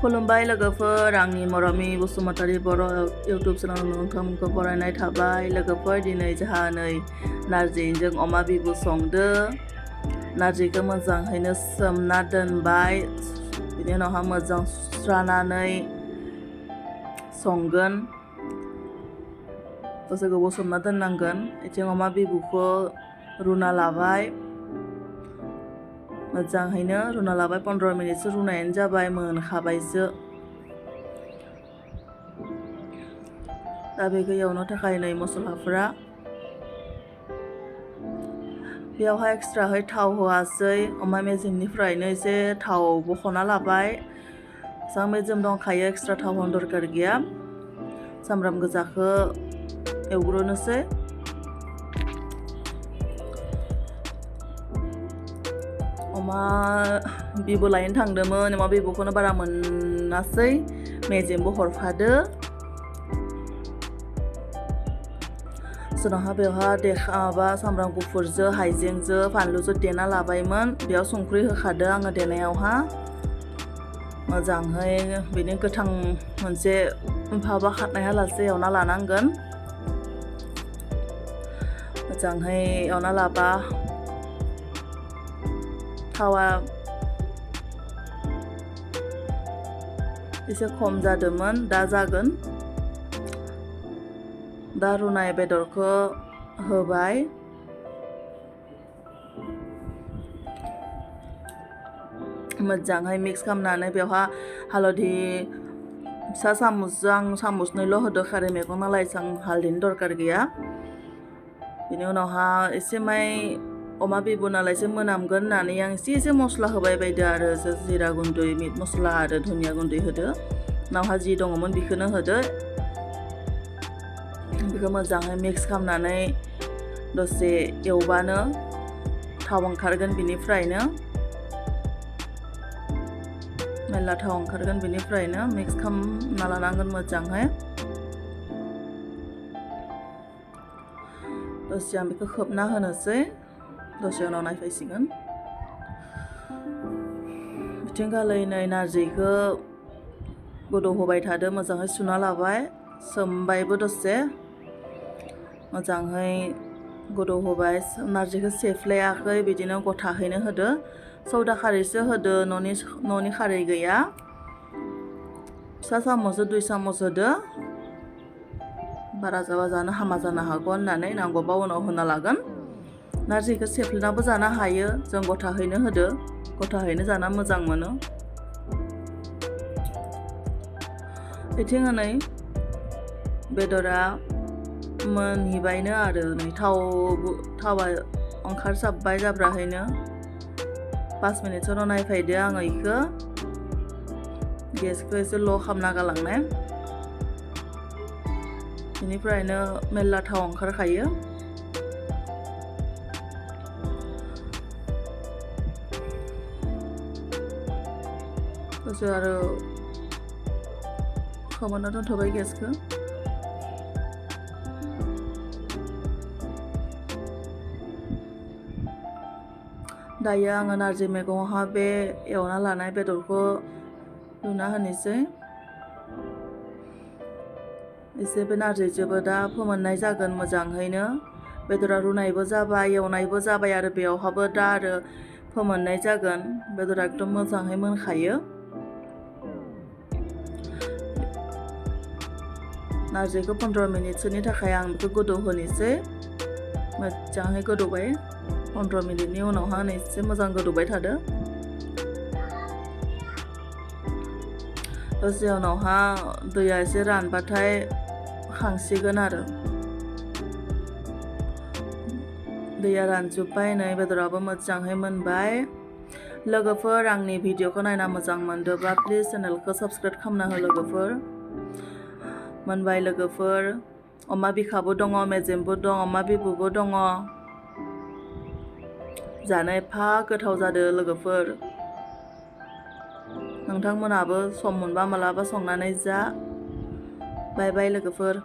खुलुमबाय लोगोफोर आंनि मरमि बसुमतारी बर' इउटुब चेनेलाव नोंथांमोनखौ बरायनाय थाबाय लोगोफोर दिनै जोंहा नै नारजिजों अमा बिबु संदो नारजिखौ मोजाङैनो सोमना दोनबाय बिनि उनावहा मोजां सुस्रानानै संगोन दसे गोबाव सोमना दोननांगोन इथिं अमा बिबुखौ रुना लाबाय मोजाङैनो रुना लाबाय 15 मिनिटसो रुनायानो जाबाय मोनखाबायसो दा बेखौ एवनो थाखाय नै मस्लाफोरा बेयावहाय एक्सट्राहै थाव होआसै अमा मेजेमनिफ्रायनो एसे थाव बख'ना लाबाय जां मेजेम दंखायो एक्सट्रा थाव होनो दरकार गैया सामब्राम गोजाखौ एवग्रोनोसै अमा बिबु लायनो थांदोंमोन अमा बिबुखौनो बारा मोनासै मेजेमबो हरफादो जोंहा बेवहाय माबा सामब्राम गुफुरजों हाइजेंजों फानलुजों देना लाबायमोन बेयाव संख्रि होखादो आङो देनायावहा मोजाङै बेनि गोथां मोनसे भाबा खारनायालासे एवना लानांगोन मोजाङै एवना लाबा थावा एसे खम जादोंमोन दा जागोन दा रुनाय बेदरखौ होबाय मोजाङै मिक्स खालामनानै बेवहाय हालदै फिसा सामुसजों आं सामुसनैल' होदो खारै मैगं नालाय एसां हालदैनि दरकार गैया बेनि उनावहा एसे माय अमा बिबु नालाय एसे मोनामगोन होननानै आं एसे मस्ला होबाय बायदो आरो जिरा गुन्दै मिट मस्ला आरो धनिया गुन्दै होदो नावहा जि दङमोन बेखौनो होदो बेखौ मोजाङै मिक्स खालामनानै दसे एवबानो थाव ओंखारगोन बिनिफ्रायनो मेल्ला थाव ओंखारगोन बिनिफ्रायनो मिक्स खालामना लानांगोन मोजाङै दसे आं बेखौ खोबना होनोसै दसे उनाव नायफैसिगोन बिथिंगालै नै नारजिखौ गोदौ होबाय थादो मोजाङै सुना लाबाय सोमबायबो दसे मोजाङै गोदौ होबाय नारजिखौ सेफ्लेयाखै बिदिनो गथाहैनो होदो सौदा खारैसो होदो न'नि खारै गैया फिसा सामसजों 2 सामस होदो बारा जाबा जानो हामा जानो हागौ होननानै नांगौबा उनाव होना लागोन नारजिखौ सेफ्लेनाबो जानो हायो जों गथाहैनो होदो गथाहैनो जाना मोजां मोनो बिथिं नै बेदरा मोनहैबायनो आरो नै थावा ओंखारसाबबाय जाब्राहैनो 5 मिनिटसो उनाव नायफैदो आङो इखौ गेसखौ एसे ल' खालामना गालांनाय बेनिफ्रायनो मेल्ला थाव ओंखारखायो दसे आरो खोमोरना दोनथ'बाय गेसखौ दायो आङो नारजि मैगङावहा बे एवना लानाय बेदरखौ लुना होनोसै एसे बे नारजिजोंबो दा फोमोननाय जागोन मोजाङैनो बेदरा रुनायबो जाबाय एवनायबो जाबाय आरो बेयावहाबो दा आरो फोमोननाय जागोन बेदरा एकदम मोजाङै मोनखायो नारजिखौ 15 मिनिटसोनि थाखाय आं बेखौ गोदौ होनोसै मोजाङै गोदौबाय 15 मिनिटनि उनावहा एसे मोजां गोदौबाय थादो दसे उनावहा दैया एसे रानबाथाय खांसिगोन आरो दैया रानजोब्बाय नै बेदराबो मोजाङै मोनबाय लोगोफोर आंनि भिडिअखौ नायना मोजां मोनदोंबा प्लिज चेनेलखौ साबस्क्राइब खालामना हो लोगोफोर मोनबाय लोगोफोर अमा बिखाबो दङ मेजेमबो दं अमा बिबुबो दङ जानो एफा गोथाव जादों लोगोफोर नोंथांमोनाबो सम मोनबा मालाबा संनानै जा बाय बाय लोगोफोर